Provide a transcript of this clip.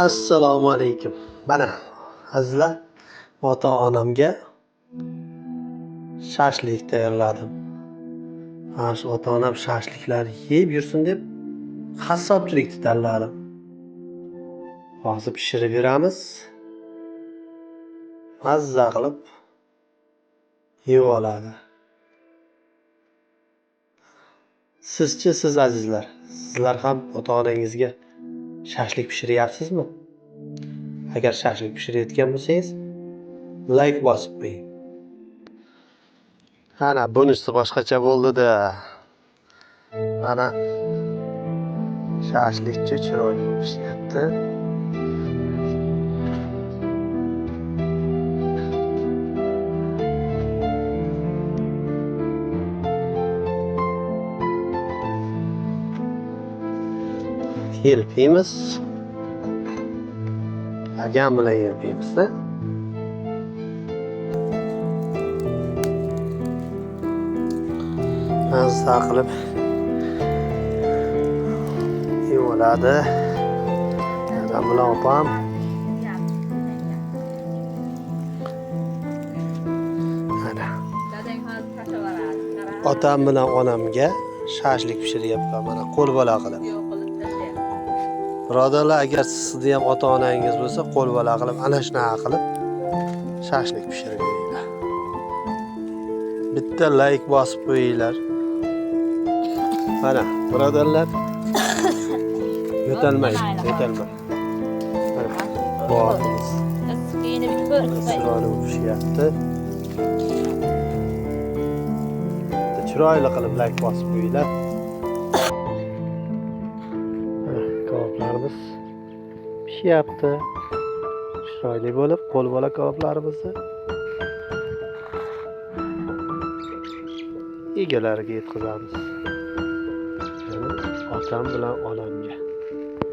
Assalomu alaykum. Mana azizlar, ota-onamga shashlik tayyorladim. Mana shu ota-onam shashliklarni yeb yursin deb qassobchilikni tanladim. Hozir pishirib beramiz. Mazza qilib yeb oladi. Sizchi, siz azizlar, sizlar ham ota-onangizga shashlik pishiryapsizmi? Agar shashlik pishirayotgan bo'lsangiz, like bosib qo'ying. Ana bunisi boshqacha bo'ldi-da. Mana shashlikchi chiroyli pishyapti. Yelpiymiz. Lagan bilan yelpiymiz-da. Mazza qilib yeb oladi. Dadam bilan opam. Ana. Otam bilan onamga shashlik pishiryapman mana qo'lbola qilib. Birodarlar, agar sizni ham ota-onangiz bo'lsa, qo'lbola qilib ana shunaqa qilib shashlik pishirib beringlar. Bitta like bosib qo'yinglar. Mana birodarlar, yo'talmang, yo'talmang. Mana kabobimiz chiroyli pishyapti. Bitta chiroyli qilib like bosib qo'yinglar. Kaboblarimiz pishyapti. Chiroyli bo'lib qo'lbola kaboblarimizni egalariga yetkazamiz. Ya'ni otam bilan onamga.